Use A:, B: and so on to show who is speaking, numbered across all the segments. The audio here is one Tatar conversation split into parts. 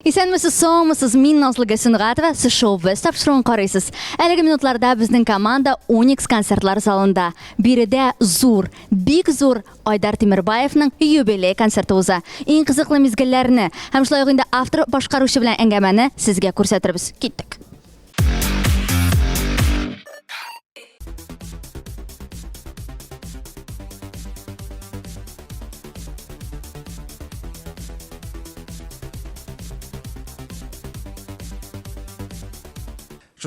A: Исәнмесез, саумысыз, мин Назлы Гәсенгатова, сез шоу без тапшыруын карыйсыз. Әлеге минутларда безнең команда Уникс концертлар залында. Биредә зур, бик зур Айдар Тимербаевның юбилей концерты уза. Иң кызыклы мизгелләрне һәм шулай ук инде автор башкаручы белән әңгәмәне сезгә күрсәтербез. Киттек.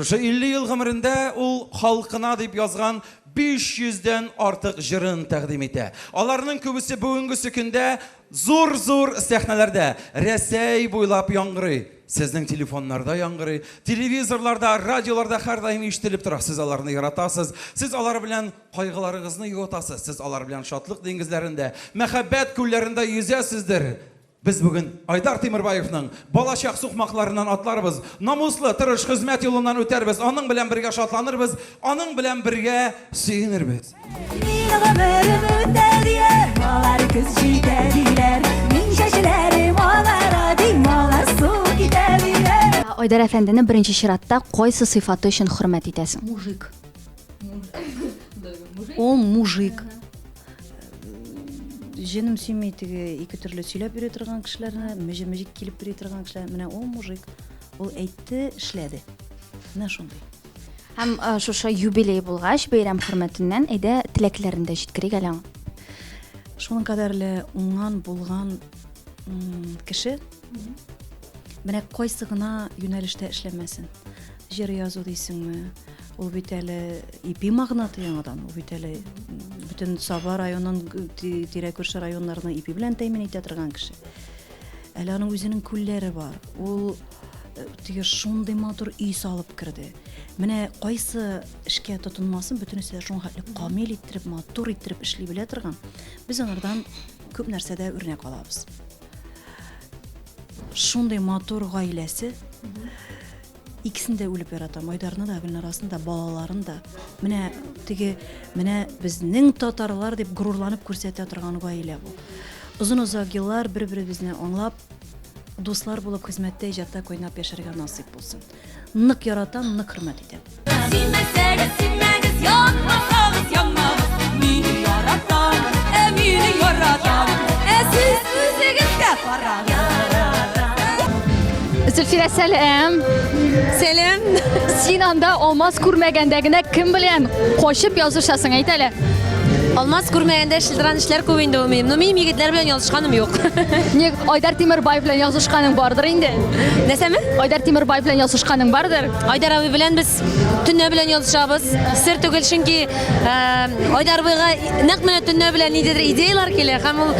B: Шушы 50 ел гомерендә ул халкына дип язган 500 дән артык җырын тәкъдим итә. Аларның күбесе бүгенгесе көндә зур-зур сәхнәләрдә Рәсәй буйлап яңгырый. Сезнең телефоннарда яңгырый, телевизорларда, радиоларда һәрдаим ишетелеп тора. Сез аларны яратасыз, сез алар белән кайгыларыгызны юатасыз, сез алар белән шатлык диңгезләрендә, мәхәббәт күлләрендә йөзәсездер. Без бүген Айдар Тимербаевның балачак сукмакларыннан атларбыз, намуслы, тырыш хезмәт юлыннан үтәрбез, аның белән бергә шатланырбыз, аның белән бергә сөенербез.
C: Мин гомерем үтә диләр, алар көз җитә диләр. Мин чәчләрем алара дим, алар су китә диләр.
A: Айдар әфәндене беренче чиратта кайсы сыйфаты өчен хөрмәт итәсең?
D: Мужик. Он мужик. Җенем сөйми теге ике төрле сөйләп йөри торган кешеләрне, мөҗе-мөҗе килеп йөри торган кешеләр. Менә ул мужик. Ул әйтте, эшләде. Менә шундый.
A: Һәм э, шушы юбилей булгач, бәйрәм хөрмәтеннән әйдә теләкләрен дә җиткерик әле аңа.
D: Шуның кадәрле уңган, булган кеше. Менә кайсы гына юнәлештә эшләмәсен. Җыр язу дисеңме? Ул бит әле ипи магнаты яңадан. Ул бит әле бөтен Саба районын, тирә-күрше районнарны ипи белән тәэмин итә торган кеше. Әле аның үзенең күлләре бар. Ул э, теге шундый матур өй салып керде. Менә кайсы эшкә тотынмасын, бөтенесе дә шуңа хәтле камил иттереп, матур иттереп эшли белә торган. Без анардан күп нәрсәдә үрнәк алабыз. Шундый матур гаиләсе. Икесен дә үлеп яратам. Айдарны да, Гөлнарасын да, балаларын да. Менә теге, менә безнең татарлар дип горурланып күрсәтә торган гаилә бу. Озын-озак еллар бер-беребезне аңлап, дуслар булып хезмәттә, иҗатта кайнап яшәргә насыйп булсын. Нык яратам, нык хөрмәт итәм.
C: Сөймәсәгез, сөймәгез, янмасагыз, янмагыз. Мин яратам, ә мин яратам. Ә сез үзегезгә карагыз.
A: Зөлфирә, сәлам.
E: Сәлам.
A: Син анда Алмаз күрмәгәндә генә кем белән качып язышасың, әйт әле.
E: Алмаз күрмәгәндә эшләгән эшләр күп инде ул минем. Но минем егетләр белән язышканым юк.
A: Ник Айдар Тимербаев белән язышканың бардыр инде?
E: Нәрсәме?
A: Айдар Тимербаев белән язышканың бардыр?
E: Айдар абый белән без төнлә белән язышабыз. Сер түгел, чөнки э, Айдар абыйга нәкъ менә төнлә белән ниндидер идеялар килә һәм ул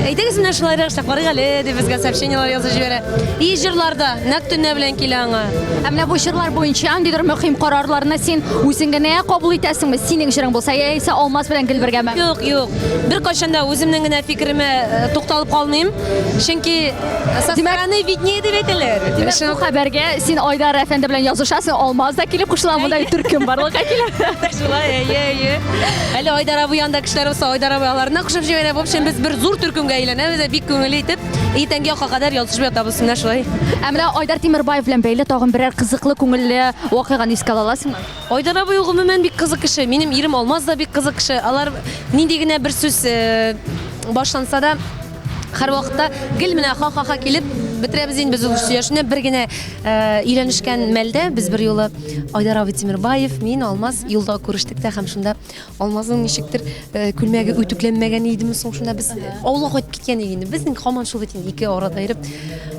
E: әйдәгез менә шулайрак эшләп карыйк әле дип безгә сообщениелар язып җибәрә. И җырлар да нәкъ төнлә белән килә аңа.
A: Ә менә бу җырлар буенча ниндидер мөһим карарларны син үзең генә кабул итәсеңме? Синең җырың булса, яисә Алмаз белән гел бергәме?
E: Юк, юк. Беркайчан да үземнең генә фикеремә э, тукталып калмыйм. Чөнки со стороны виднее дип әйтәләр.
A: Димәк, бу хәбәргә син Айдар әфәнде белән язышасың, Алмаз да килеп кушыла, монда төркем барлыкка килә.
E: Шулай, әйе, әйе. Әле Айдар абый янында кешеләр булса, Айдар абый аларны кушып җибәрә. В общем, без бер зур төркемгә әйләнәбез дә бик күңелле итеп, иртәнге якка кадәр язышып ятабыз менә шулай.
A: Ә менә Айдар Тимербаев белән бәйле тагын берәр кызыклы, күңелле вакыйганы искә ала аласыңмы?
E: Айдар абый ул гомумән бик кызык кеше. Минем ирем Алмаз да бик кызык кеше. Алар нинди генә бер сүз э, башланса да, һәрвакытта гел менә ха-ха-ха килеп бетерәбез инде без ул сөйләшүне. Бер генә э, өйләнешкән мәлдә без бер юлы Айдар абый Тимербаев, мин, Алмаз юлда күрештек тә һәм шунда Алмазның ничектер э, күлмәге үтүкләнмәгән идеме соң шунда без авылга кайтып киткән идек инде. Безнең һаман шул бит инде ике арада йөреп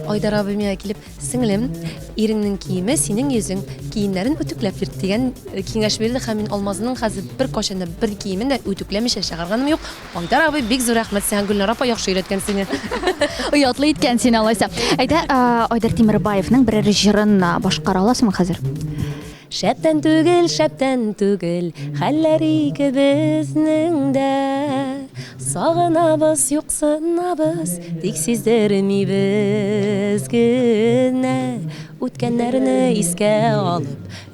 E: Айдар абый миңа килеп, сеңлем, иреңнең киеме синең йөзең, киемнәрен үтүкләп йөрт дигән э, киңәш бирде һәм мин Алмазның хәзер беркайчан да бер киемен дә үтүкләмичә чыгарганым юк. Айдар абый, бик зур рәхмәт сиңа, Гөлнара апа яхшы өйрәткән сине.
A: Оятлы иткән сине алайса. Әйдә, Айдар Тимербаевның берәр җырын башкара аласыңмы хәзер?
E: Шәптән түгел, шәптән түгел, хәлләр икебезнең дә. Сагынабыз, юксынабыз, тик сиздермибез генә. Үткәннәрне искә алып,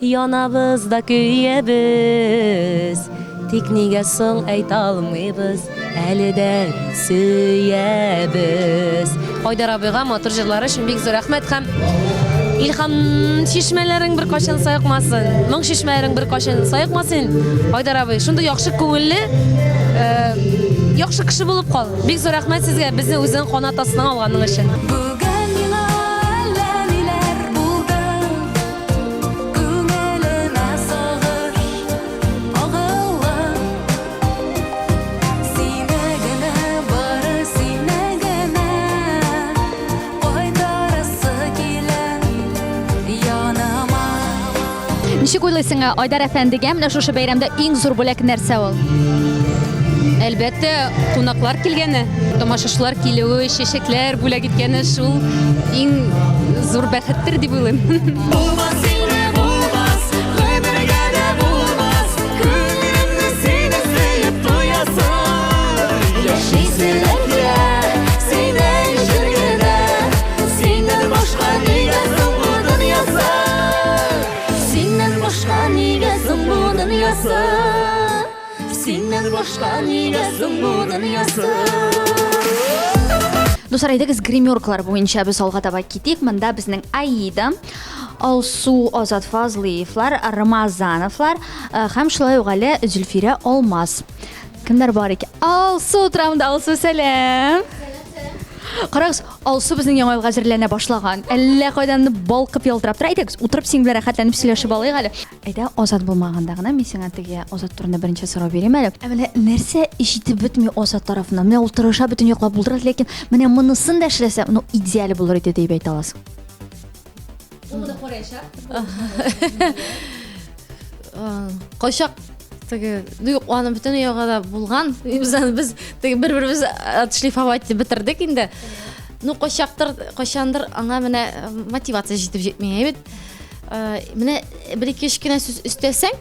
E: Янабыз да көябез, Тик нигә соң әйтә алмыйбыз, Әле дә сөябез. Айдар абыйга матур җырлары өчен бик зур рәхмәт һәм илһам чишмәләрең беркайчан саекмасын, моң чишмәләрең беркайчан саекмасын, Айдар абый. Шундый яхшы күңелле, яхшы кеше булып кал. Бик зур рәхмәт сезгә, безне үзең канат астына алганың өчен.
C: Бүген миңа әллә ниләр булды, Күңелемә сагыш агыла. Сине генә, бары сине генә Кайтарасы килә яныма.
A: Ничек уйлыйсың, Айдар әфәндегә менә шушы бәйрәмдә иң зур бүләк нәрсә ул?
F: Әлбәттә, кунаклар килгәне, тамашачылар килүе, чәчәкләр бүләк иткәне шул иң зур бәхеттер дип уйлыйм.
C: Булмас инде, булмас, гомергә дә булмас, Күңелемне сине сөеп туясың. Яшиселәр килә, синең өчен генә, Синнән башка нигә соң бу дөньясы? Синнән башка нигә соң бу дөньясы? Синнән башка нигә соң бу дөньясы?
A: Дуслар, әйдәгез гримеркалар буенча без алга таба китик. Монда безнең Аида, Алсу, Азат Фазлыевлар, Рамазановлар э, һәм шулай ук әле Зөлфирә Алмаз. Кемнәр бар икән? Алсу утыра монда. Алсу, сәлам. Карагыз, Алсу безнең яңа елга әзерләнә башлаган. Әллә кайдан балкып ялтырап тора. Әйдәгез, утырып синең белән рәхәтләнеп сөйләшеп алыйк әле. Әйдә, Азат булмаганда гына мин сиңа теге Азат турында беренче сорау бирим әле. Ә менә нәрсә җитеп бетми Азат тарафыннан? Менә ул тырыша, бөтен яклап булдыра, ләкин менә монысын да эшләсә, ну идеаль булыр иде дип әйтә аласың.
G: Кайчак теге, ну юк, аның бөтен ягы да булган. Без аны без теге бер-беребез отшлифовать итеп бетердек инде. Ну, кайчактыр, кайчандыр аңа менә мотивация җитеп җитми, әйбәт. Менә бер-ике өч кенә сүз өстәсәң,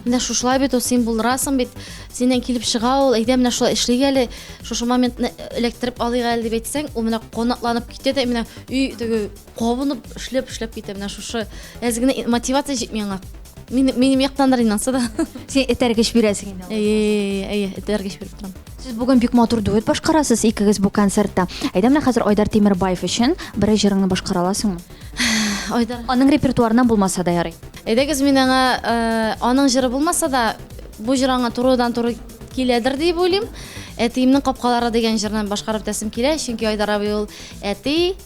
G: менә шушылай бит ул, син булдырасың бит, синнән килеп чыга ул, әйдә менә шулай эшлик әле, шушы моментны эләктереп алыйк әле дип әйтсәң, ул менә канатланып китә дә, менә өй теге кабынып эшләп эшләп китә, менә шушы әз генә мотивация җитми аңа. Мин, минем яктандыр инде ансы да.
A: Син этәргеч бирәсең инде.
G: Әйе, әйе, этәргеч биреп торам.
A: Сез бүген бик матур дуэт башкарасыз икегез бу концертта. Әйдә менә хәзер Айдар Тимербаев өчен берәр җырыңны башкара аласыңмы?
G: Айдар.
A: Аның репертуарыннан булмаса да ярый.
G: Әйдәгез, мин аңа э, аның җыры булмаса да, бу җыр аңа турыдан-туры киләдер дип уйлыйм. Әтиемнең капкалары дигән җырны башкарып үтәсем килә, чөнки Айдар абый ул әти,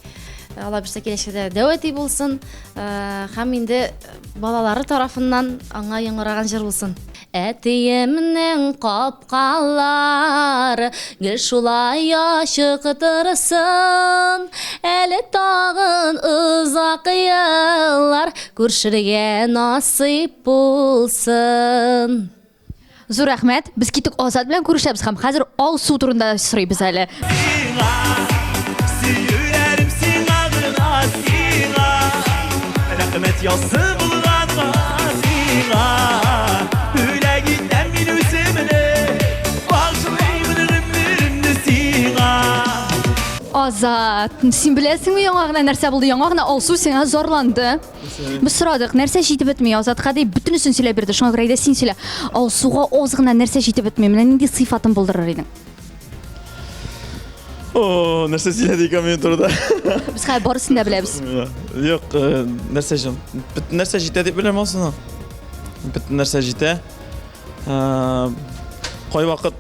G: Алла бирсә киләчәктә дәү әти булсын, э, һәм инде балалары тарафыннан аңа яңгыраган җыр булсын. Әтиемнең капкалары гел шулай ачык торсын, әле тагын озак еллар күрешергә насыйп булсын.
A: Зур рәхмәт. Без китек Азат белән күрешәбез һәм хәзер Алсу турында сорыйбыз әле.
C: Сиңа, сөюләрем сиңа гына, сиңа. Рәхмәт яусын булганга сиңа. Бүләк итәм мин үземне, багышлыймын гомеремне сиңа.
A: Азат, син беләсеңме яңа гына нәрсә булды? Яңа гына Алсу сиңа зарланды. Без сорадык, нәрсә җитеп бетми Азатка дип, бөтенесен сөйләп бирде. Шуңа күрә әйдә син сөйлә. Алсуга аз гына нәрсә җитеп бетми? Менә нинди сыйфатын булдырыр идең?
H: О, нәрсә сөйләде икән минем турыда?
A: Без хәзер барысын да беләбез.
H: Юк, э, нәрсә җан? Бөтен нәрсә җитә дип беләм Алсуны. Бөтен нәрсә җитә. Э, кайвакыт,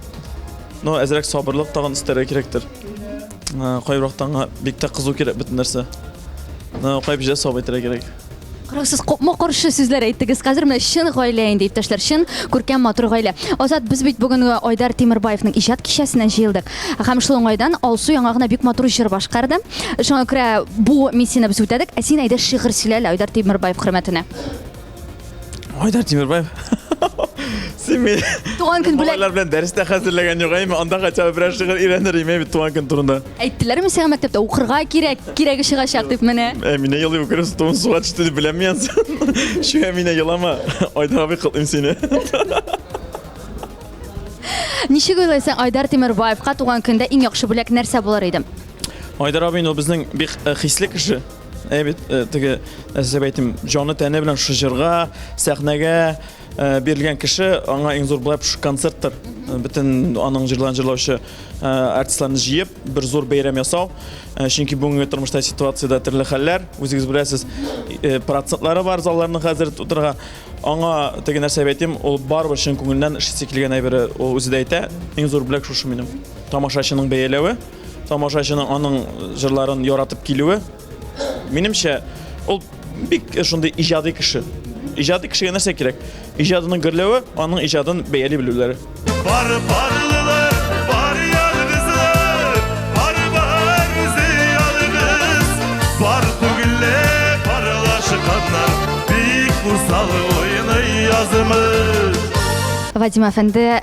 H: ну, әзрәк сабырлык тагын өстәргә кирәктер. Э, кайвакыт аңа бик тә кызу кирәк бөтен нәрсә. Ну, кайбер җирдә сабыр итәргә кирәк.
A: Карагыз, сез капма-каршы сүзләр әйттегез. Хәзер менә чын гаилә инде, иптәшләр, чын күркәм матур гаилә. Азат, без бит бүген э, Айдар Тимербаевның иҗат кичәсенә җыелдык. Һәм шул уңайдан Алсу яңа гына бик матур җыр башкарды. Шуңа күрә бу миссияне без үтәдек. Ә син әйдә шигырь сөйлә әле Айдар Тимербаев хөрмәтенә.
H: Айдар Тимербаев. Син мин
A: Туган көн бүләк.
H: Балалар белән дәрестә хәзерләгән юк, әйме? Анда хотя бы берәр шигырь өйрәнер идем, әйме, туган көн турында.
A: Әйттеләрме сиңа мәктәптә укырга кирәк, кирәге чыгачак дип менә?
H: Ә мине елый укырып туган суга төште дип беләм мин. Шуңа мине елама. Айдар абый котлыйм сине.
A: Ничек уйлыйсың, Айдар Тимербаевка туган көндә иң яхшы бүләк нәрсә булыр иде?
H: Айдар абый инде ул безнең бик э, хисле кеше. Әй бит, э, теге, нәрсә дип әйтим, җаны тәне белән шушы җырга, сәхнәгә, бирелгән кеше, аңа иң зур бүләк шушы концерттыр. Бөтен аның җырларын җырлаучы артистларны җыеп, бер зур бәйрәм ясау. Чөнки бүгенге тормышта ситуациядә төрле хәлләр, үзегез беләсез, процентлары бар залларның хәзер тутырырга. Аңа теге нәрсә әйтим, ул барыбер чын күңеленнән эшлисе килгән әйбере, ул үзе дә әйтә, иң зур бүләк шушы минем. Тамашачының бәяләве, тамашачының аның җырларын яратып килүе. Минемчә, ул бик шундый иҗади кеше. Иҗади кешегә нәрсә кирәк? Иҗадының гөрләве, аның иҗадын бәяли белүләре. Бар
I: парлылар, бар ялгызлар, бар бар үзе ялгыз. Бар түгелле парлашканнар, бик усал уйный язмыш.
A: Вадим әфәнде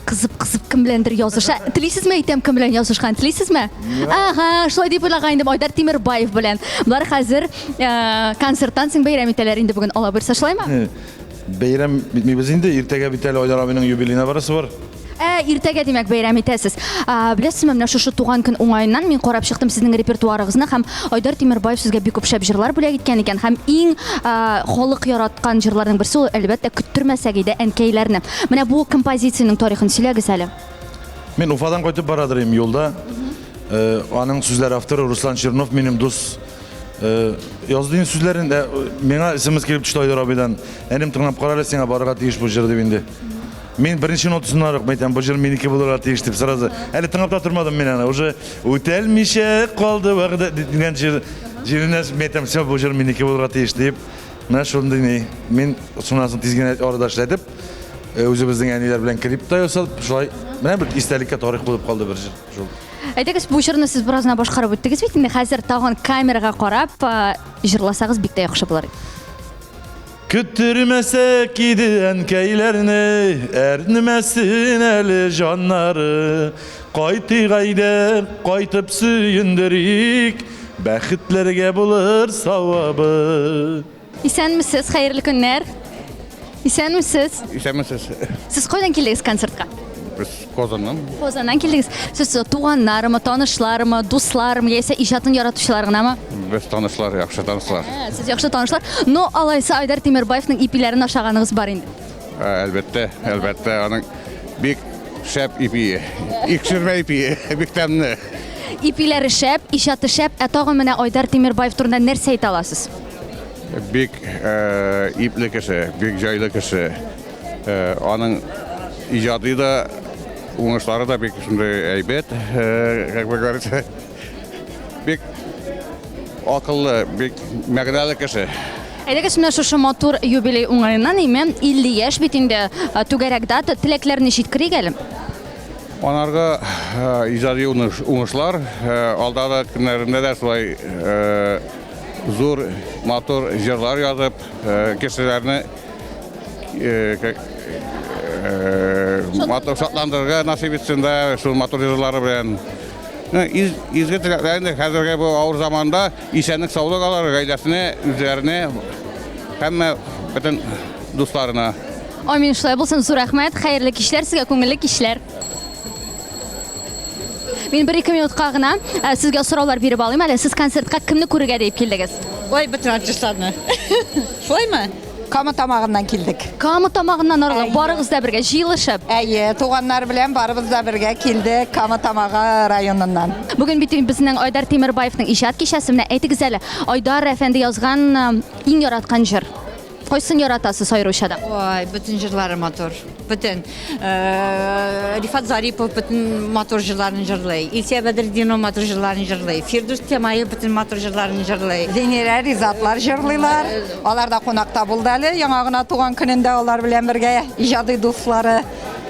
A: кызып-кызып кем беләндер языша. Телисезме әйтәм, кем белән язышкан? Телисезме? Ага, шулай дип уйлаган идем, Айдар Тимербаев белән. Болар хәзер э, концерттан соң бәйрәм итәләр инде бүген ала бирсә, шулаймы?
J: Бәйрәм итмибез инде, иртәгә бит әле Айдар абыйның юбилеена барасы бар.
A: Ә, иртәгә, димәк, бәйрәм итәсез. А, беләсезме, менә шушы туган көн уңаеннан мин карап чыктым сезнең репертуарыгызны һәм Айдар Тимербаев сезгә бик күп шәп җырлар бүләк иткән икән һәм иң а, халык яраткан җырларның берсе ул, әлбәттә, көттермәсәк иде әнкәйләрне. Менә бу композициянең тарихын сөйләгез әле.
J: Мин Уфадан кайтып барадыр идем юлда. Э, аның сүзләре авторы Руслан Чернов, минем дус. Э, язды инде сүзләрен, ә, миңа смс килеп төште Айдар абыйдан. Әнем тыңлап кара әле, сиңа барырга тиеш бу җыр дип инде. Мин беренче нотасыннан ук әйтәм, бу җыр минеке булырга тиеш дип сразу. Әле тыңлап та тормадым мин аны. Уже үтәлмичә калды вәгъдә дигән җыр җиреннән мин әйтәм, все, бу җыр минеке булырга тиеш дип. Менә шундый ни. Мин шуннан соң тиз генә арада эшләтеп, э, үзебезнең әниләр белән клип та ясалып, шулай менә бер истәлеккә тарих булып калды бер җыр шул.
A: Әйдәгез, бу җырны сез бераз гына башкарып үттегез бит инде. Хәзер тагын камерага карап, җырласагыз бик тә яхшы булыр.
J: Көттермәсәк иде әнкәйләрне, әрнемәсен әле җаннары. Кайтыйк әйдә, кайтып сөендерик, бәхетләргә булыр савабы.
A: Исәнмесез, хәерле көннәр. Исәнмесез.
K: Исәнмесез.
A: Сез кайдан килдегез концертка?
K: Без Казаннан.
A: Казаннан килдегез. Сез туганнармы, танышлармы, дуслармы, яисә иҗатын яратучылар гынамы?
K: Без танышлар, яхшы танышлар.
A: Ә, сез яхшы танышлар. Но алайса Айдар Тимербаевның ипиләрен ашаганыгыз бар инде.
K: Ә, әлбәттә, әлбәттә, аның бик шәп ипие. Икшермә ипие, бик тәмле.
A: Ипиләре шәп, иҗаты шәп. Ә тагын менә Айдар Тимербаев турында нәрсә әйтә аласыз?
K: Бик ипле кеше, бик җайлы кеше. Аның иҗади да, уңышлары да бик шундый әйбәт, как бы говорится. Бик акыллы, бик мәгънәле кеше.
A: Әйдәгез, менә шушы матур юбилей уңаеннан, име, 50 яшь бит инде, түгәрәк дата, теләкләрне җиткерик әле.
K: Анарга иҗади уңышлар, алда да көннәрендә дә шулай зур, матур җырлар язып, кешеләрне матур шатландырырга насыйп итсен дә шул матур җырлары белән. Изге теләкләр инде хәзерге бу авыр заманда исәнлек, саулык алар гаиләсенә, үзләренә, һәммә бөтен дусларына.
A: Амин, шулай булсын. Зур рәхмәт. Хәерле кичләр сезгә, күңелле кичләр. Мин бер-ике минутка гына э, сезгә сораулар биреп алыйм әле. Сез концертка кемне күрергә дип килдегез?
L: Ой, бөтен артистларны. Шулаймы? Кама Тамагыннан килдек.
A: Кама Тамагыннан аралап, барыгыз да бергә җыелышып.
L: Әйе, туганнар белән барыбыз да бергә килдек Кама Тамагы районыннан.
A: Бүген бит безнең Айдар Тимербаевның иҗат кичәсе. Менә әйтегез әле, Айдар әфәнде язган э, иң яраткан җыр. Кайсын яратасыз аеруча да?
L: Ой, бөтен җырлары матур. Бөтен. Э, Рифат Зарипов бөтен матур җырларын җырлый. Илсия Бәдретдинова матур җырларын җырлый. Фирдүс Тямаев бөтен матур җырларын җырлый. Зинирә Ризатлар җырлыйлар. Алар да кунакта булды әле. Яңа гына туган көнендә алар белән бергә иҗади дуслары.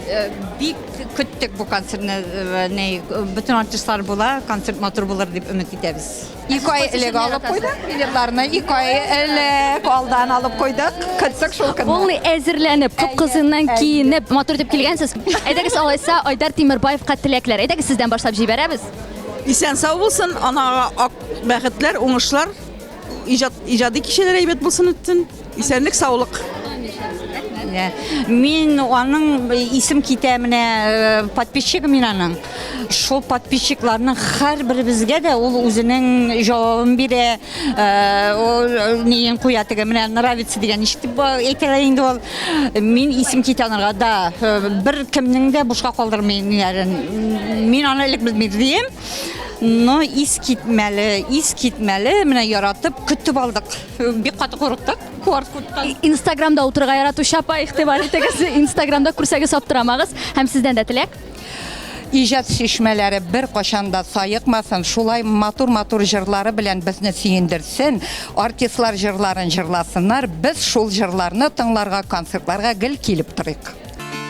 L: Э, бик көттек бу концертны. Э, бөтен артистлар була, концерт матур булыр дип өмет итәбез. Ике ай элек алып куйдык билетларны, ике ай элек алдан алып куйдык. Көтсек шул көнне.
A: Полный әзерләнеп, кып-кызыннан киенеп, матур итеп килгәнсез. Әйдәгез алайса Айдар Тимербаевка теләкләр. Әйдәгез сездән башлап җибәрәбез.
M: Исән сау булсын, анага ак бәхетләр, уңышлар, иҗат, иҗади кичәләр әйбәт булсын үтсен. Исәнлек, саулык.
L: Мин аның исем китә менә э, подписчигы мин аның. Шул подписчикларның һәрберебезгә дә ул үзенең җавабын бирә, ул неен куя теге, менә нравится дигән ничек дип әйтәләр инде ул. Мин исем китә анарга, да, бер кемнең дә бушка калдырмый ниләрен. Мин аны элек белми идем. Но ис китмәле, ис китмәле, менә яратып көтеп алдык. Бик каты курыктык. QR-кодтан.
A: Инстаграмда утырырга яратучы апа, игътибар итегез, Инстаграмда күрсәгез аптырамагыз. Һәм сездән дә теләк.
N: Иҗат чишмәләре беркайчан да саекмасын, шулай матур-матур җырлары белән безне сөендерсен, артистлар җырларын җырласыннар, без шул җырларны тыңларга, концертларга гел килеп торыйк.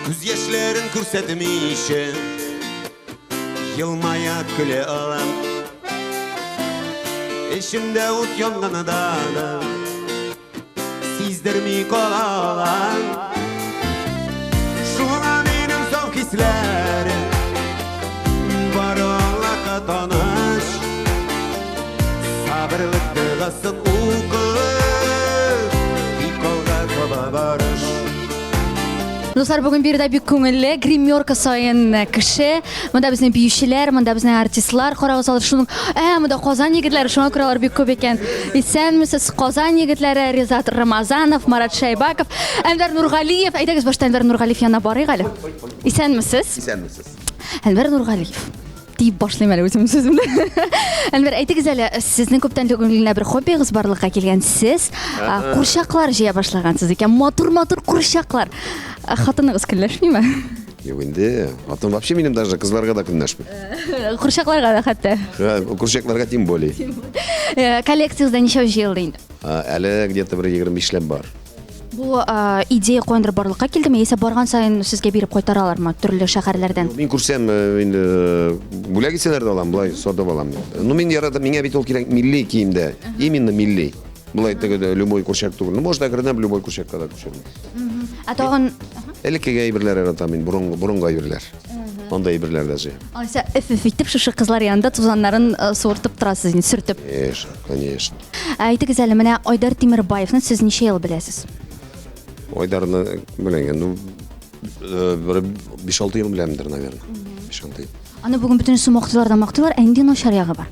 I: Күз яшьләрен күрсәтмичә, Елмая көлә алам. Эчемдә ут янганы да Сиздерми кала алам. Шуңа минем саф хисләрем Бары Аллаһка таныш. Сабырлык догасын укып, Тик алга таба барыш.
A: Дуслар, бүген биредә бик күңелле, гримерка саен кеше. Монда безнең биючеләр, монда безнең артистлар, карагыз алар шуның. Ә, монда Казан егетләре, шуңа күрә алар бик күп икән. Исәнмесез, Казан егетләре, Ризат Рамазанов, Марат Шәйбаков, Әнвәр Нургалиев. Әйдәгез, башта Әнвәр Нургалиев янына барыйк әле. Исәнмесез.
O: Исәнмесез.
A: Әнвәр Нургалиев. Дип башлыйм әле үзем сүземне. Әнвәр, әйтегез әле, сезнең күптән түгел генә бер хоббигыз барлыкка килгән. Сез курчаклар җыя башлагансыз икән. Матур-матур курчаклар. Хатыныгыз көнләшмиме?
O: Юк инде, хатын вообще минем даже кызларга да көнләшми.
A: Курчакларга да хәтта.
O: Курчакларга тем более.
A: Коллекциягездә ничәү җыелды инде?
O: Әле где-то бер 25 ләп бар.
A: Бу идея каяндыр барлыкка килдеме, яисә барган саен сезгә биреп кайтаралармы төрле шәһәрләрдән?
O: Мин күрсәм, инде бүләк итсәләр дә алам, болай сатып алам. Ну, мин яратам, миңа бит ул кирәк милли киемдә, именно милли. Болай теге дә любой курчак түгел. Ну, может, әкренләп любой курчакка да күчермен.
A: Ә тагын
O: Элеккеге әйберләр яратам мин, борынгы, борынгы әйберләр. Андай әйберләр дә җыям.
A: Алайса, өф-өф итеп шушы кызлар янында тузаннарын суыртып торасыз инде, сөртеп.
O: Конечно, конечно.
A: Ә әйтегез әле, менә Айдар Тимербаевны сез ничә ел беләсез?
O: Айдарны белән, ну, бер 5-6 ел беләмдер, наверное. 5-6 ел.
A: Аны бүген бөтенесе мактыйлар да мактыйлар, ә нинди начар ягы бар?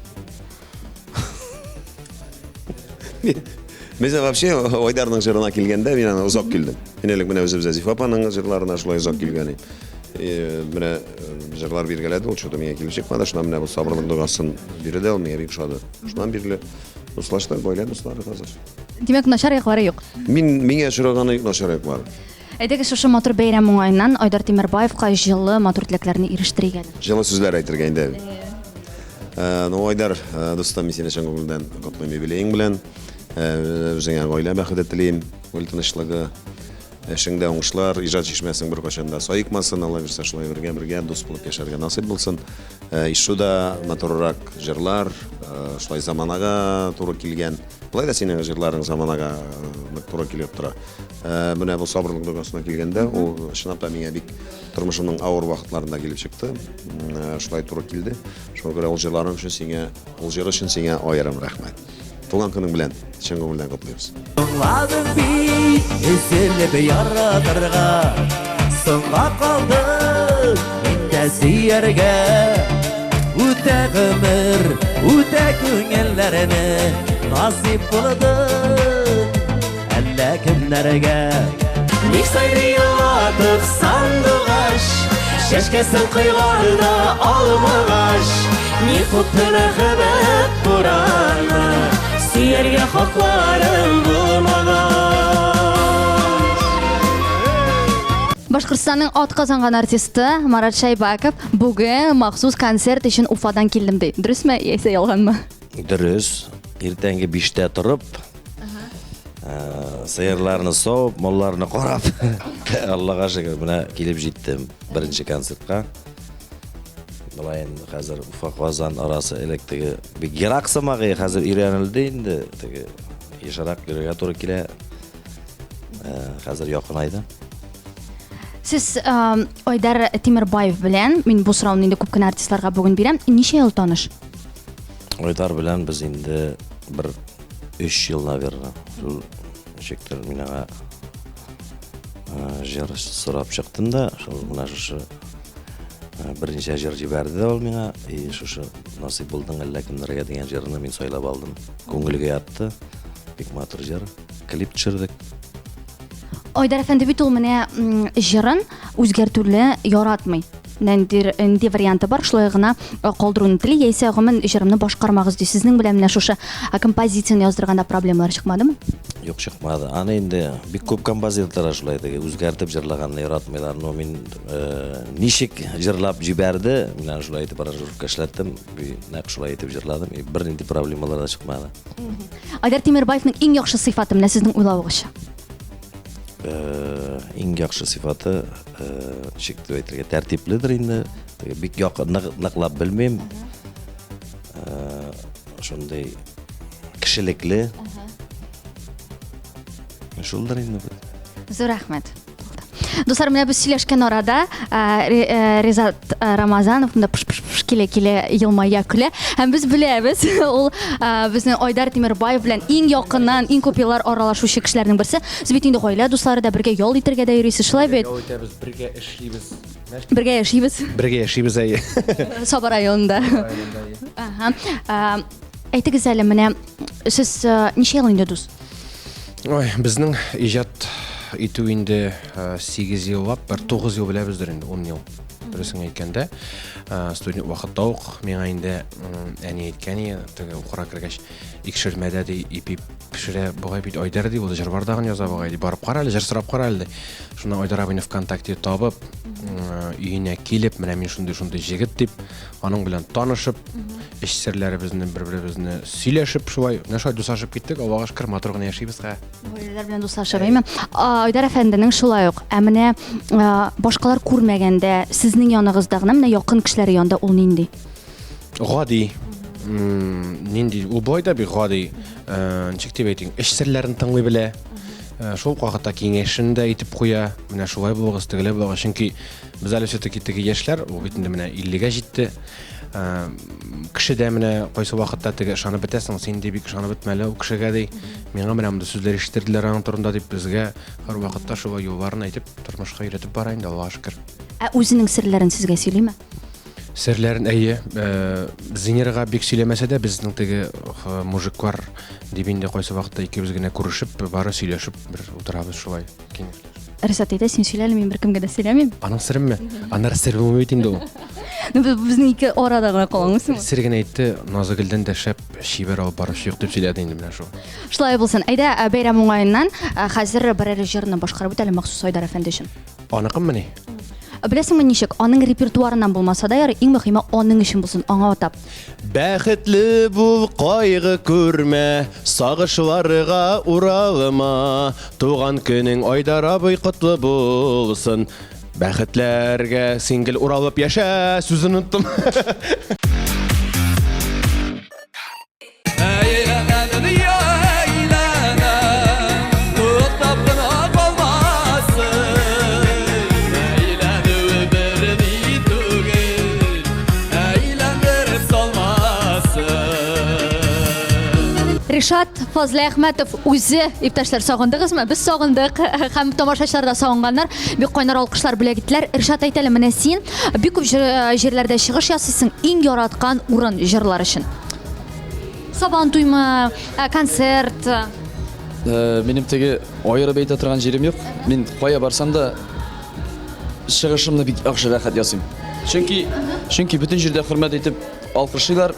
O: Без вообще Айдарның җырына килгәндә мин аны озак килдем. Мин элек менә үзебездә Зифа апаның җырларына шулай озак килгән идем. Менә җырлар биргәләде, ул что-то миңа килеп чыкмады. Шуннан менә бу сабырлык догасын бирде, ул миңа бик ошады. Шуннан бирле дуслаштык, гаилә дуслары хәзер.
A: Димәк, начар яклары юк.
O: Мин миңа очраганы юк начар яклары.
A: Әйдәгез, шушы матур бәйрәм уңаеннан Айдар Тимербаевка җылы, матур теләкләрне ирештерик әле.
O: Җылы сүзләр әйтергә инде. Ну, Айдар, дустым, мин сине чын күңелдән котлыйм юбилеең белән. Үзеңә гаилә бәхете телим, күңел тынычлыгы, эшеңдә уңышлар, иҗат чишмәсең беркайчан да саекмасын, Алла бирсә, шулай бергә-бергә дус булып яшәргә насыйп булсын. Ишү да матуррак җырлар, шулай заманага туры килгән. Болай да синең җырларың заманага нык туры килеп тора. Менә бу сабырлык догасына килгәндә, ул чынлап та миңа бик тормышымның авыр вакытларында килеп чыкты. Шулай туры килде. Шуңа күрә ул җырларың өчен сиңа, ул җыр өчен сиңа аерым рәхмәт. Туган көнең белән чын күңелдән котлыйбыз.
P: Соңладым бит өзелеп яратырга, Соңга калдым мин дә сөяргә. Үтә гомер, үтә күңелләрне, Насыйп булды әллә кемнәргә. Ник сайрый елатып сандугач, Чәчкәсен койганда алмагач, Ни купты мәхәббәт бураны, Сөяргә хакларым булмагач.
A: Башкортстанның атказанган артисты Марат Шәйбаков бүген махсус концерт өчен Уфадан килдем ди. Дөресме яисә ялганмы?
Q: Дөрес. Иртәнге биштә торып, сыерларны савып, малларны карап, Аллага шөкер, менә килеп җиттем беренче концертка. Болай инде хәзер Уфа Казан арасы элек теге бик ерак сымак, хәзер өйрәнелде инде, теге ешрак йөрергә туры килә. Хәзер якынайды.
A: Сез Айдар Тимербаев белән, мин бу сорауны инде күп кенә артистларга бүген бирәм, ничә ел таныш?
Q: Айдар белән без инде бер өч ел, наверное. Шул ничектер мин аңа җыр сорап чыктым да, шул менә шушы Берничә җыр җибәрде дә ул миңа. И шушы насыйп булдың әллә кемнәргә дигән җырны мин сайлап алдым. Күңелгә ятты. Бик матур җыр. Клип төшердек.
A: Айдар әфәнде бит ул менә җырын үзгәртүне яратмый. Нинди нинди варианты бар, шулай гына э, калдыруны тели, яисә гомумән җырымны башкармагыз ди. Сезнең белән менә шушы э, композицияне яздырганда проблемалар чыкмадымы?
Q: Юк, чыкмады. Аны инде бик күп композиторлар шулай теге үзгәртеп җырлаганны яратмыйлар. Но мин э, ничек җырлап җибәрде, мин аны шулай итеп аранжировка эшләттем. Нәкъ шулай итеп җырладым. И бернинди проблемалар да чыкмады.
A: Айдар Тимербаевның иң яхшы сыйфаты менә сезнең уйлавыгызча.
Q: Э, иң яхшы сыйфаты, э, ничек дип әйтергә, тәртипледер инде. Теге бик якын ныклап белмим. Э, шундый кешелекле. Шулдыр инде.
A: Зур рәхмәт. Дуслар, менә без сөйләшкән арада Ризат Рамазанов монда пш-пш-пш килә-килә елмая көлә. Һәм без беләбез, ул безнең Айдар Тимербаев белән иң якыннан, иң күп еллар аралашучы кешеләрнең берсе. Сез бит инде гаилә дуслары да бергә ял итәргә дә йөрисез, шулай бит?
R: Ял итәбез, бергә эшлибез.
A: Бергә яшибез.
R: Бергә яшибез, әйе.
A: Саба районында. Ага. Әйтегез әле, менә сез ничә ел инде дус?
R: Ой, безнең иҗат итү инде 8 еллап, бер 9 ел беләбездер инде, 10 ел. Дөресен әйткәндә, студент вакытта ук миңа инде әни әйткән иде, теге укырга кергәч, икшермәдә ди, ипи пешерә бугай бит Айдар ди, ул җыр бардагын яза бугай ди, барып кара әле, җыр сорап кара әле ди. Шуннан Айдар абыйны ВКонтакте табып, өенә килеп, менә мин шундый-шундый җегет дип, аның белән танышып, эч серләребезне бер-беребезне сөйләшеп шулай, менә шулай дуслашып киттек, Аллага шөкер, матур гына яшибез хә.
A: Гаиләләр белән дуслашып, әйме? Айдар әфәнденең шулай ук. Ә менә башкалар күрмәгәндә, сезнең яныгызда гына, менә якын кешеләр янында ул нинди?
R: Гади. Нинди? Ул болай да бик гади. Э, ничек дип әйтим, эч серләрен тыңлый белә. Э, шул ук вакытта киңәшен дә әйтеп куя. Менә шулай булыгыз, тегеләй булыгыз. Чөнки без әле все-таки теге яшьләр, ул бит инде менә 50-гә җитте. Э, кеше дә менә кайсы вакытта теге ышанып бетәсең, син ди бик ышанып бетмәле ул кешегә ди. Миңа менә мондый сүзләр ишеттерделәр аның турында дип безгә һәрвакытта шулай юлларын әйтеп, тормышка өйрәтеп бара инде, Аллага шөкер.
A: Ә үзенең серләрен сезгә сөйлиме?
R: Серләрен әйе, э, Зинирга бик сөйләмәсә дә, безнең теге э, мужиклар дип инде кайсы вакытта икебез генә күрешеп, бары сөйләшеп бер утырабыз шулай киңәшләшеп.
A: Рәсәт әйтә, син сөйлә әле, мин беркемгә дә сөйләмим.
R: Аның сереме? Аннары сер булмый бит инде ул.
A: Ну, без безнең ике арада гына калаңызмы?
R: Сер генә әйтте, Назыгөлдән дә шәп чибәр алып баручы юк дип сөйләде инде менә шул.
A: Шулай булсын. Әйдә, э, бәйрәм уңаеннан э, хәзер берәр җырны башкарып үт әле махсус Айдар әфәнде өчен.
R: Аныкыммыни?
A: Беләсеңме ничек, аның репертуарыннан булмаса да ярый, иң мөһиме аның өчен булсын, аңа атап.
R: Бәхетле бул, кайгы күрмә, сагышларга уралма. Туган көнең Айдар абый котлы булсын. Бәхетләргә син гел уралып яшә, сүзен оныттым.
A: Ришат Фазлыәхмәтов үзе, иптәшләр, сагындыгызмы? Без сагындык һәм тамашачылар да сагынганнар. Бик кайнар алкышлар бүләк иттеләр. Ришат, әйт әле, менә син бик күп җирләрдә чыгыш ясыйсың, иң яраткан урын җырлар өчен? Сабан туймы, ә, концерт?
H: Э, минем теге аерып әйтә торган җирем юк. Мин кая барсам да чыгышымны бик яхшы рәхәт ясыйм. Чөнки чөнки бөтен җирдә хөрмәт итеп алкышлыйлар,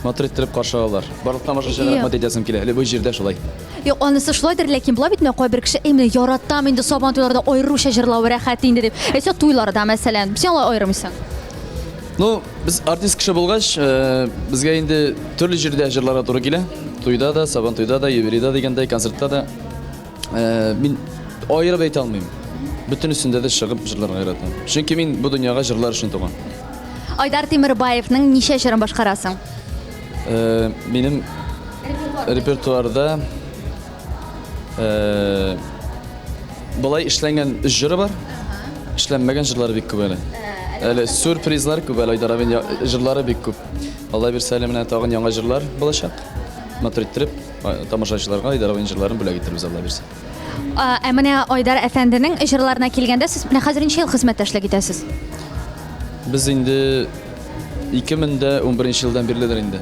H: матур иттереп каршы алалар. Барлык тамашачыга рәхмәт әйтәсем килә. Любой җирдә шулай.
A: Юк, анысы шулайдыр, ләкин була бит менә кайбер кеше, әй, менә яратам инде Сабан туйларда аеруча җырлавы рәхәт инде дип. Әйтсә туйларда, мәсәлән, син алай аермыйсың.
H: Ну, без артист кеше булгач, э, безгә инде төрле җирдә җырларга туры килә. Туйда да, Сабан туйда да, юбилейда дигәндәй, концертта да. Э, мин аерып әйтә алмыйм. Бөтенесендә дә чыгып җырларга яратам. Чөнки мин бу дөньяга җырлар өчен туган.
A: Айдар Тимербаевның ничә җырын башкарасың?
H: Э, минем репертуарда э, Болай эшләнгән өч җыры бар. Эшләнмәгән җырлары бик күп әле. Әле сюрпризлар күп әле Айдар абин җырлары бик күп. Алла бирсә әле менә тагын яңа җырлар булачак. Матур иттереп тамашачыларга Айдар абин җырларын бүләк итербез Алла бирсә.
A: Ә менә Айдар әфәнденең җырларына килгәндә, сез менә хәзер ничә ел хезмәттәшлек итәсез?
H: Без инде 2011 елдан бирледер инде.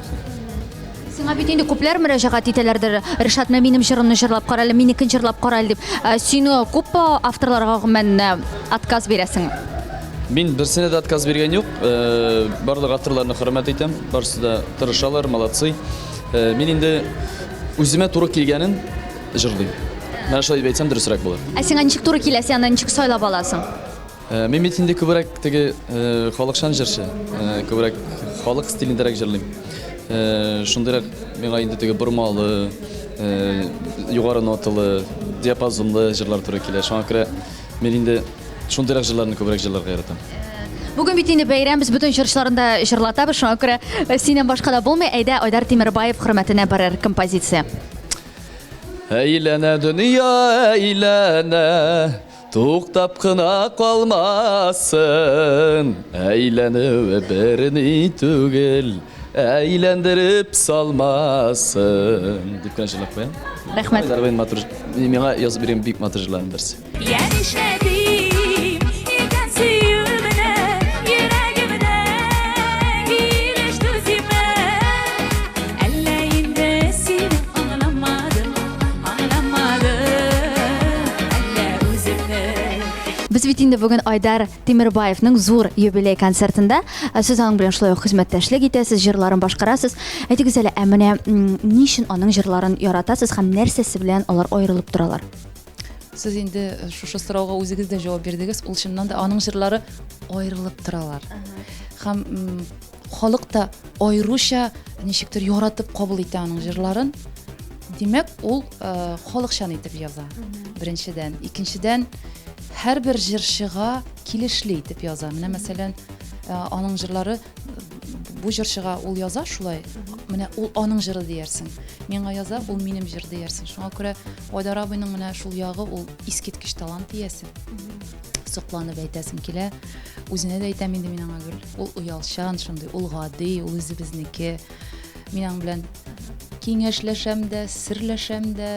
A: Сиңа бит инде күпләр мөрәҗәгать итәләрдер. Ришат, менә минем җырымны җырлап кара әле, минекен җырлап кара әле дип. Ә, Син э, күп э, авторларга гомумән э, отказ бирәсең.
H: Мин берсенә дә отказ биргән юк. Э, Барлык авторларны хөрмәт итәм. Барысы да тырышалар, молодцы. Э, Мин инде үземә туры килгәнен җырлыйм. Менә шулай дип әйтсәм дөресрәк булыр.
A: Ә сиңа ничек туры килә, син аны ничек сайлап аласың?
H: Э, мин бит инде күбрәк теге э, халыкчан җырчы, э, күбрәк халык стилендәрәк җырлыйм. Шундыйрак миңа инде теге бормалы, югары ноталы, диапазонлы җырлар туры килә. Шуңа күрә мин инде шундыйрак җырларны күбрәк җырларга яратам.
A: Бүген бит инде бәйрәм, без бөтен җырчыларны да җырлатабыз, шуңа күрә синнән башка да булмый. Әйдә, Айдар Тимербаев хөрмәтенә берәр композиция.
H: Әйләнә дөнья, әйләнә, Туктап кына калмасын, Әйләнүе берни түгел, Әйләндереп салмасын. Дип кенә җырлап куям.
A: Рәхмәт.
H: Айдар абыйның матур, миңа язып биргән бик матур җырларының берсе.
C: Я нишләдим икән сөюемне, йөрәгемне килеш түзиме? Әллә инде сине аңламадым,
A: Без бит инде бүген Айдар Тимербаевның зур юбилей концертында. Ә Сез аның белән шулай ук хезмәттәшлек итәсез, җырларын башкарасыз. Әйтегез әле, ә менә ни өчен аның җырларын яратасыз һәм нәрсәсе белән алар аерылып торалар?
S: Сез инде э, шушы сорауга үзегез дә җавап бирдегез. Ул чыннан да аның җырлары аерылып торалар. Һәм Халык та аеруча ничектер яратып кабул итә аның җырларын. Димәк, ул э, халыкчан итеп яза. Беренчедән. Икенчедән, һәрбер җырчыга килешле итеп яза. Менә мәсәлән, э, аның җырлары бу җырчыга ул яза шулай. Менә ул аның җыры диярсең. Миңа яза, ул минем җыр диярсең. Шуңа күрә Айдар абыйның менә шул ягы ул искиткеч талант иясе. Сокланып әйтәсем килә. Үзенә дә әйтәм инде мин аңа гел. Ул оялчан шундый, ул гади, ул үзебезнеке. Мин аның белән киңәшләшәм дә, серләшәм дә,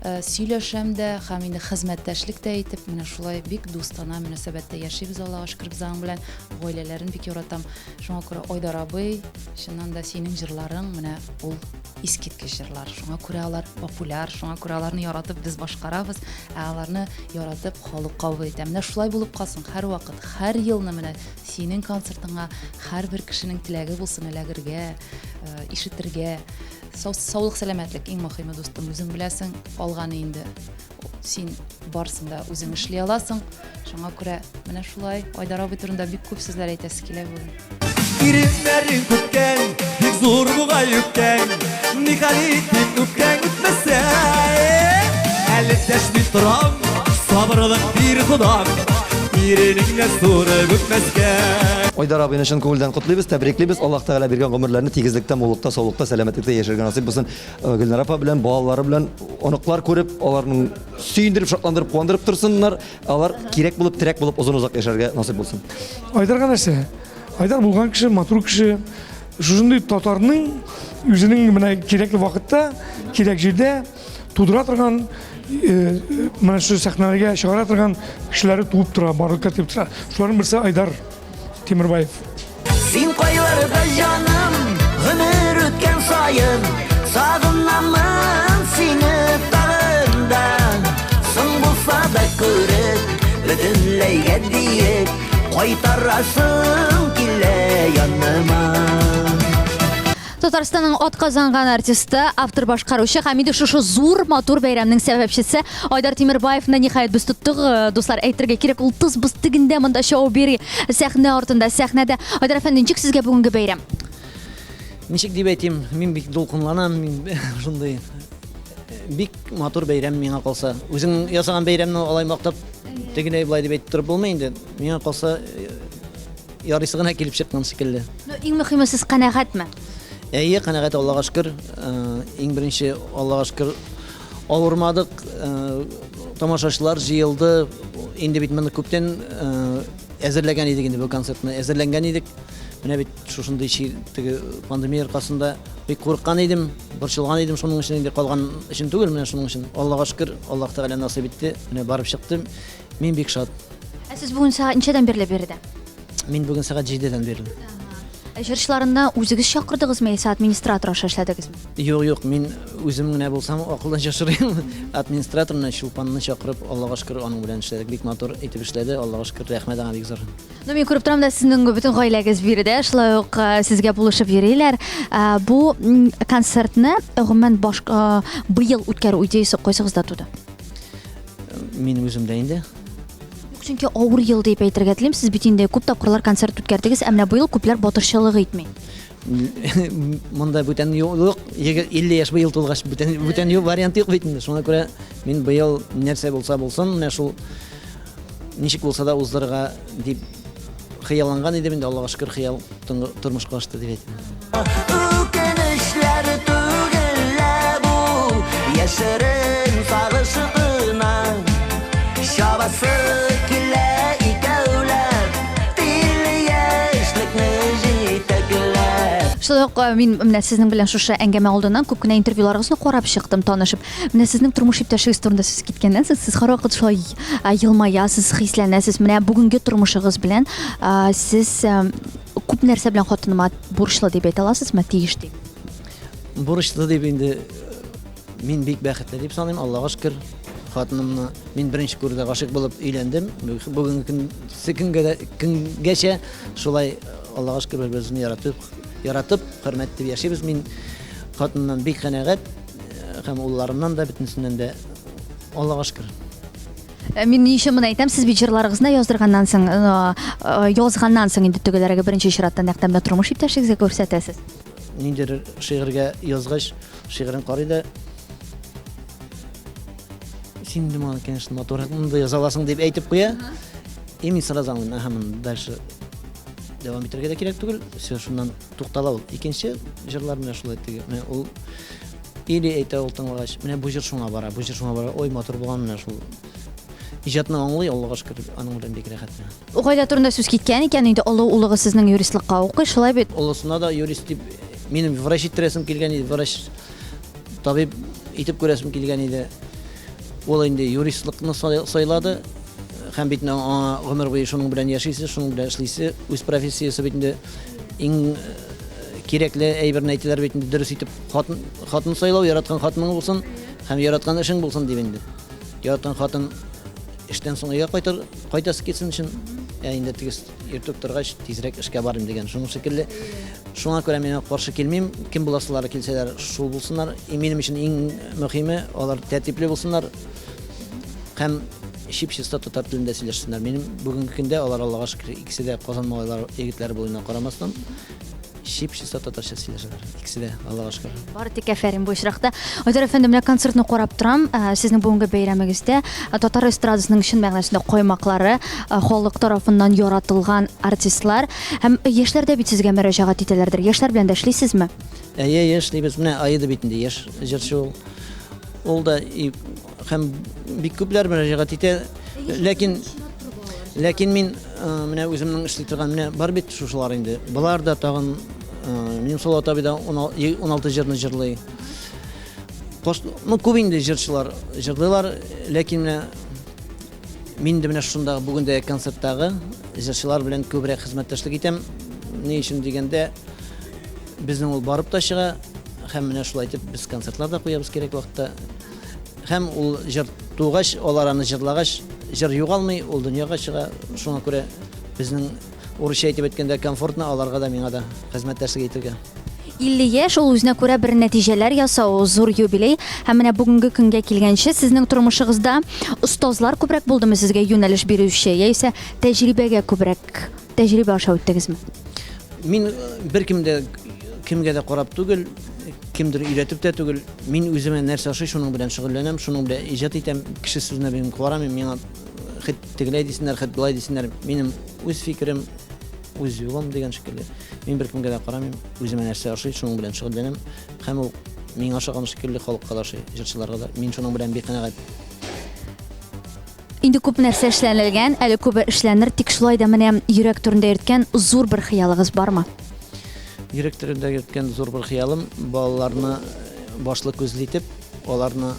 S: э, сөйләшәм дә һәм инде хезмәттәшлек тә итеп, менә шулай бик дустана мөнәсәбәттә яшибез, Аллага шөкер, без аның белән гаиләләрен бик яратам. Шуңа күрә Айдар абый, чыннан да синең җырларың менә ул искиткеч җырлар. Шуңа күрә алар популяр, шуңа күрә аларны яратып без башкарабыз, ә аларны яратып халык кабул итә. Менә шулай булып калсын һәрвакыт, һәр елны менә синең концертыңа һәрбер кешенең теләге булсын эләгергә, э, ишетергә. Сау, саулык, сәламәтлек иң мөһиме, дустым, үзең беләсең, калганы инде син барсын да үзең эшли аласың. Шуңа күрә менә шулай Айдар абый турында бик күп сүзләр әйтәсе килә бүген.
P: Иреннәрең күптән, бик зур бугай үпкәң, Нихәл итим үпкәң үтмәсә. Әле дәшми торам, сабырлык бир Ходам, Иренеңне сурып үпмәскә.
T: Айдар абыйны чын күңелдән котлыйбыз, тәбриклибез. Аллаһ Тәгалә биргән гомерләрне тигезлектә, муллыкта, саулыкта, сәламәтлектә яшәргә насыйп булсын. Э, Гөлнара апа белән, балалары белән оныклар күреп, аларның сөендереп, шатландырып, куандырып торсыннар. Алар кирәк булып, терәк булып озын-озак яшәргә насыйп булсын.
U: Айдарга нәрсә? Айдар булган кеше, матур кеше. Шушындый татарның үзенең менә кирәкле вакытта, кирәк җирдә тудыра торган, э, менә шушы сәхнәләргә чыгара торган кешеләре туып тора, барлыкка килеп тора. Шуларның берсе Айдар. Тимербаев.
P: Син кайларда җаным, гомер үткән саен, сагынамын сине тагын да. Соң булса да күреп, бөтенләйгә диеп, кайтарасың килә яныма.
A: Татарстанның атказанган артисты, автор башкаручы һәм инде шушы зур матур бәйрәмнең сәбәпчесе Айдар Тимербаевны ниһаять без тоттык, э, дуслар, әйтергә кирәк, ул тыз-быз тегендә монда чабып йөри, сәхнә артында, сәхнәдә. Айдар әфәнде, ничек сезгә бүгенге бәйрәм?
V: Ничек дип әйтим, мин бик дулкынланам, мин шундый э, бик матур бәйрәм миңа калса. Үзең ясаган бәйрәмне алай мактап, тегеләй болай дип әйтеп торып булмый инде. Миңа калса, э, Ярыйсы гына килеп чыккан шикелле.
A: Ну, иң мөхиме сез канәгатьме?
V: Әйе, канәгать, Аллага шөкер. Э, иң беренче Аллага шөкер авырмадык. Э, тамашачылар җыелды. Инде бит моны күптән э, әзерләгән идек инде бу концертны. Әзерләнгән идек. Менә бит шушындый чир, теге пандемия аркасында бик курыккан идем, борчылган идем шуның өчен инде калган өчен түгел, менә шуның өчен. Аллага шөкер, Аллаһ Тәгалә насыйп итте. Менә барып чыктым. Мин бик шат.
A: Ә сез бүген сәгать ничәдән бирле биредә?
V: Мин бүген сәгать 7-дән бирле.
A: Ә җырчыларны үзегез чакырдыгызмы яисә администратор аша эшләдегезме?
V: Юк, юк, мин үзем генә булсам, акылдан шашырыйм. Администратор менә Чулпанны чакырып, Аллага шөкер, аның белән эшләдек. Бик матур итеп эшләде, Аллага шөкер, рәхмәт аңа бик зур.
A: Ну, мин күреп торам да, сезнең бөтен гаиләгез биредә, шулай ук э, сезгә булышып йөриләр. Э, бу концертны гомумән баш э, быел үткәрү идеясе кайсыгызда туды?
V: Мин үземдә инде.
A: Юк, чөнки авыр ел дип әйтергә телим. Сез бит инде күп тапкырлар концерт үткәрдегез, ә менә быел күпләр батырчылык итми.
V: Монда бүтән юл юк. 50 яшь быел тулгач бүтән бүтән юл вариант юк бит инде. Шуңа күрә мин быел нәрсә булса булсын, менә шул ничек булса да уздырырга дип хыялланган идем инде, Аллага шөкер, хыял тормышка ашты дип әйтәм.
P: Үкенечләр түгел лә бу, яшерен сагыш кына. Чабасы килә икәүләп, тиле яшьлекне җитәкләп.
A: Шулай ук э, мин менә сезнең белән шушы әңгәмә алдыннан күп кенә интервьюларыгызны карап чыктым, танышып. Менә сезнең тормыш иптәшегез турында сүз киткәннән соң, сез һәрвакыт шулай э, елмаясыз, хисләнәсез. Менә бүгенге тормышыгыз белән э, сез күп нәрсә белән хатыныма бурычлы дип әйтә аласызмы, тиеш дип?
V: Бурычлы дип инде мин бик бәхетле дип саныйм, Аллага шөкер. Хатынымны мин беренче күрүдә гашыйк булып өйләндем. Бүгенге көн көнгә дә көнгәчә шулай Аллага шөкер бер-беребезне яратып, яратып, хөрмәт итеп яшибез. Мин хатынымнан бик канәгать һәм улларымнан да, бөтенесеннән дә Аллага шөкер.
A: Э, мин ни өчен моны әйтәм, сез бит җырларыгызны яздырганнан соң, э, э, язганнан соң инде төгәлрәге беренче чиратта нәкъ тә менә тормыш иптәшегезгә күрсәтәсез.
V: Ниндидер шигырьгә язгач, шигырен карый да, син инде моны, конечно, матуррак монда яза аласың дип әйтеп куя. И мин сразу аңлыйм, ага, моны дальше дәвам итәргә дә кирәк түгел, все, шуннан туктала ул. Икенче җырлар менә шулай теге, менә ул Или әйтә ул тыңлагач, менә бу җыр шуңа бара, бу җыр шуңа бара, ой, матур булган менә шул. Иҗатны аңлый, Аллага шөкер, аның белән бик рәхәт миңа.
A: Гаилә турында сүз киткән икән, инде олы улыгыз сезнең юристлыкка укый, шулай бит?
V: Олысына да юрист дип, минем врач иттерәсем килгән иде, врач, табиб итеп күрәсем килгән иде. Ул инде юристлыкны сайлады. Һәм бит аңа гомер буе шуның белән яшисе, шуның белән эшлисе, үз профессиясе бит инде иң кирәкле әйберне әйтәләр бит инде, дөрес итеп хатын, хатын сайлау, яраткан хатының булсын һәм яраткан эшең булсын дип инде. Яраткан хатын эштән соң өйгә кайтыр, кайтасы килсен өчен, ә инде теге иртүк торгач тизрәк эшкә барыйм дигән. Шуның шикелле, шуңа күрә мин каршы килмим. Кем буласылары килсәләр, шул булсыннар. И минем өчен иң мөһиме, алар тәртипле булсыннар һәм чип-чиста татар телендә сөйләшсеннәр. Минем бүгенге көндә алар, Аллага шөкер, икесе дә Казан малайлары, егетләре булуына карамастан, чип-чиста татарча сөйләшәләр. Икесе дә, Аллага шөкер.
A: Бары тик афәрин бу очракта. Айдар әфәнде, менә концертны карап торам. Ә, сезнең бүгенге бәйрәмегездә ә, татар эстрадасының чын мәгънәсендә каймаклары, ә, халык тарафыннан яратылган артистлар һәм яшьләр дә бит сезгә мөрәҗәгать итәләрдер. Яшьләр белән дә эшлисезме?
V: Әйе, әйе, эшлибез. Менә Аида бит инде яшь җырчы ул. Ул да и, һәм бик күпләр мөрәҗәгать итә. Ләкин ләкин мин э, менә үземнең эшли торган менә бар бит шушылар инде. Болар да тагын э, минем Салават абый да 16 җырны җырлый. Кош, ну күп инде җырчылар җырлыйлар, ләкин менә мин дә менә шушындагы бүген дә концерттагы җырчылар белән күбрәк хезмәттәшлек итәм. Ни өчен дигәндә, безнең ул барып та чыга һәм менә шулай итеп без концертлар да куябыз кирәк вакытта. Һәм ул җыр тугач, алар аны җырлагач, җыр югалмый, ул дөньяга чыга. Шуңа күрә безнең урысча әйтеп әйткәндә комфортно аларга да, миңа да хезмәттәшлек итергә.
A: 50 яшь ул үзенә күрә бер нәтиҗәләр ясау, зур юбилей. Һәм менә бүгенге көнгә килгәнче сезнең тормышыгызда остазлар күбрәк булдымы сезгә юнәлеш бирүче, яисә тәҗрибәгә күбрәк, тәҗрибә аша үттегезме?
V: Мин беркем дә кемгә дә карап түгел, кемдер өйрәтеп тә түгел. Мин үземә нәрсә ошый, шуның белән шөгыльләнәм, шуның белән иҗат итәм. Кеше сүзенә мин карамыйм, миңа хет тегеләй дисеннәр, хет болай дисеннәр. Минем үз фикерем, үз юлым дигән шикелле. Мин беркемгә дә карамыйм, үземә нәрсә ошый, шуның белән шөгыльләнәм. Һәм ул миңа ошаган шикелле халыкка да ошый, җырчыларга да. Мин шуның белән бик канәгать.
A: Инде күп нәрсә эшләнелгән, әле күбе эшләнер, тик шулай да менә йөрәк түрендә йөрткән зур бер хыялыгыз бармы?
V: Йөрәк түрендә йөрткән зур бер хыялым, балаларны башлы күзле итеп, аларны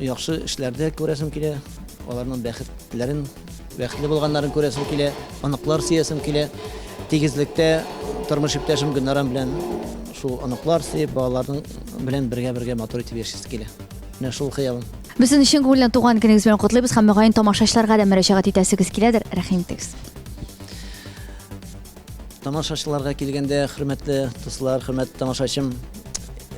V: яхшы эшләрдә күрәсем килә, аларның бәхетләрен бәхетле булганнарын күрәсем килә, оныклар сөясем килә. Тигезлектә тормыш иптәшем Гөлнарам белән шул оныклар сөеп, балаларның белән бергә-бергә матур итеп яшисе килә. Менә шул хыялым.
A: Без сезне чын күңелдән туган көнегез белән котлыйбыз һәм мөгаен тамашачыларга да мөрәҗәгать итәсегез киләдер. Рәхим итегез.
V: Тамашачыларга килгәндә, хөрмәтле дуслар, хөрмәтле тамашачым,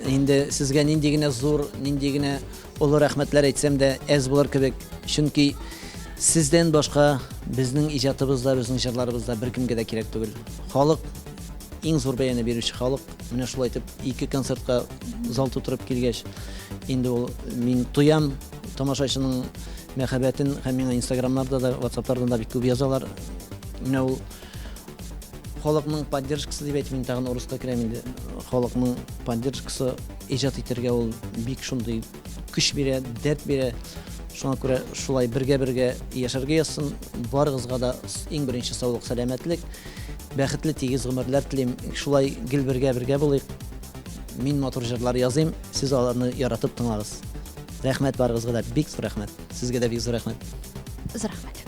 V: инде сезгә нинди генә зур, нинди генә олы рәхмәтләр әйтсәм дә, әз булыр кебек. Чөнки сездән башка безнең иҗатыбыз да, безнең җырларыбыз да беркемгә дә кирәк түгел. Халык иң зур бәяне бирүче халык. Менә шулай итеп ике концертка зал тутырып килгәч, инде ул мин тоям тамашачының мәхәббәтен һәм миңа инстаграмнарда да, ватсаплардан да бик күп язалар. Менә ул халыкның поддержкасы дип әйтим, мин тагын урыска керәм инде. Халыкның поддержкасы иҗат итәргә ул бик шундый көч бирә, дәрт бирә. Шуңа күрә шулай бергә-бергә яшәргә язсын. Барыгызга да иң беренче саулык, сәламәтлек, бәхетле тигез гомерләр телим. Шулай гел бергә-бергә булыйк. Мин матур җырлар языйм, сез аларны яратып тыңлагыз. Рәхмәт барыгызга да, бик зур рәхмәт. Сезгә дә бик зур рәхмәт.
A: Зур рәхмәт.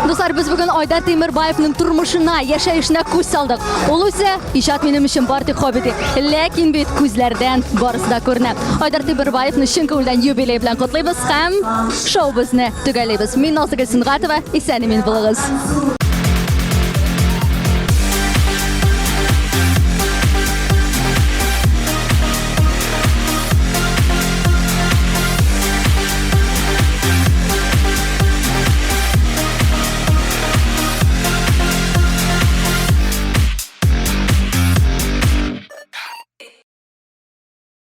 A: Дуслар, без бүген Айдар Тимербаевның тормышына, яшәешенә күз салдык. Ул үзе иҗат минем өчен бар тик хобби ди. Ләкин бит күзләрдән барысы да күренә. Айдар Тимербаевны чын күңелдән юбилей белән котлыйбыз һәм шоу безне төгәллибез. Мин Назгөл Сөнгатова, исән-имин булыгыз.